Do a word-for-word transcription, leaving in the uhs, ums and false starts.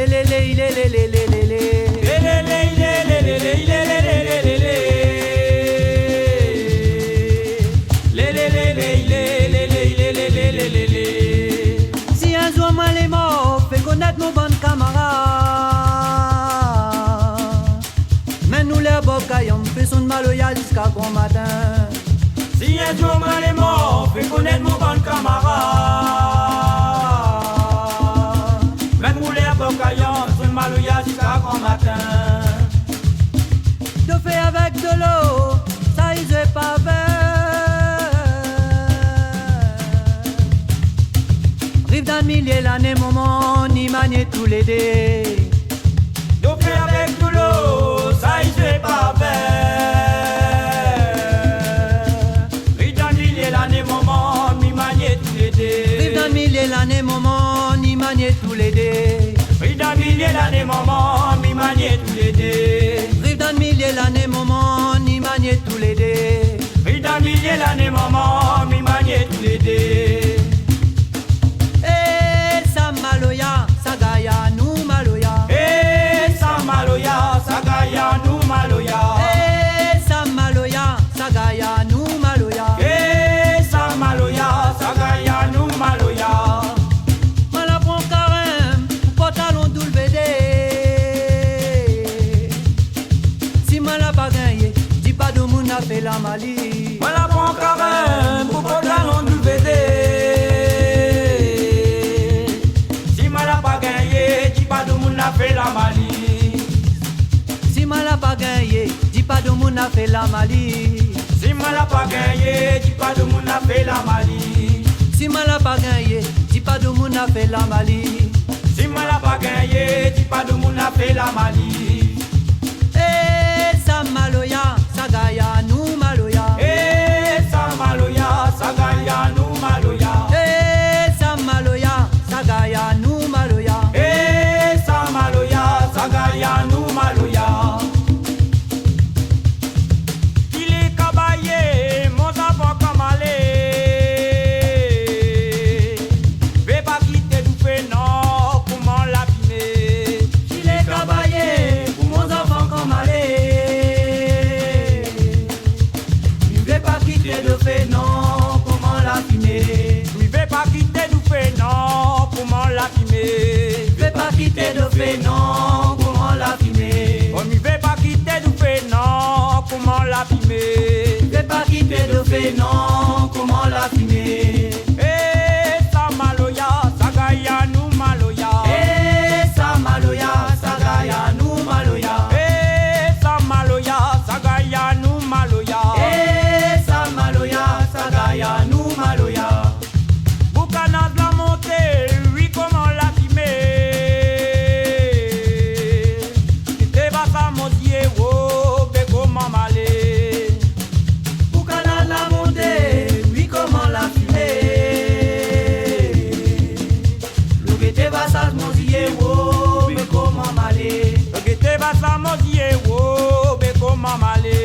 Lé, lé, lé, lé, lé, lé, lé, lé, lé. Lé, lé, lé, lé, lé, lé, lé, lé, lé, lé. Lé, lé, lé, lé, lé, lé, lé, lé, lé, lé, lé. Si in zour moin lé mor, fé konèt mon bann kamarad. Mèt nou lèr bor kayanm, fé sonn maloya ziska gran matin. Si in zour moin lé mor, fé konèt mon bann kamarad. Mèt nou lèr bor kayanm, fé sonn maloya ziska gran matin. Dofé avèk dolo, sa i zoué pa vèr. Riv dan milié lané, momon, ni manié toulédé. Dofé avèk dolo, sa i zoué pa vèr. Riv dan milié lané, momon, ni manié toulédé. Riv dan milié lané, momon, ni manié toulédé. Riv dan milié lané, momon, ni manié toulédé. Riv dan milié lané, momon, ni manié toulédé. Riv dan milié lané, momon, ni manié toulédé. Eh, sa maloya, sa gaya nou maloya. Eh, sa maloya, sa gaya nou maloya. Eh, sa maloya, sa gaya nou maloya. Eh, sa maloya, sa gaya nou maloya. Moin la pran karin pou pantalon W D. Si moin la pa gingné, di pa domoun la fé la mali. Moin la pran karin pou pantalon W D. Si moin la pa gingné, di pa domoun la fé la mali. Si moin la pa gingné, di pa domoun la fé la mali. Si moin la pa gingné, di pa domoun la fé la mali. Si moin la pa gingné, di pa domoun la fé la mali. Si moin la pa gingné, di pa domoun la fé la mali. Eh, sa maloya, sa gaya nou maloya. Eh, sa maloya, sa gaya nou maloya. Eh, sa maloya, sa gaya nou maloya. Eh, sa maloya, sa gaya nou maloya. Kilé kabayé, mon zanfan, koman alé? Vé pa kité doufé non, koman la fimé? Kilé kabayé, pou mon zanfan, koman alé? Mi vé pa kité doufé non, koman la fimé? Mi vé pa kité doufé non, koman la fimé? Vé pa kité doufé non, koman la fimé? Oh, mi vé pa kité doufé non, koman la fimé? Vé pa kité doufé non, koman la fimé? Eh, sa maloya, sa gaya nou maloya. Eh, sa maloya, sa gaya nou maloya. Eh, sa maloya, sa gaya nou maloya. Eh, sa maloya, sa gaya nou maloya. Boukanaz la monté, oui, koman la fimé? Té va sa mon zié, oh, bé koman malé? Boukanaz la monté, oui, koman la fimé? Lo gété va sa mon zié, oh, bé koman malé? Lo gété va sa mon zié, oh, bé koman malé?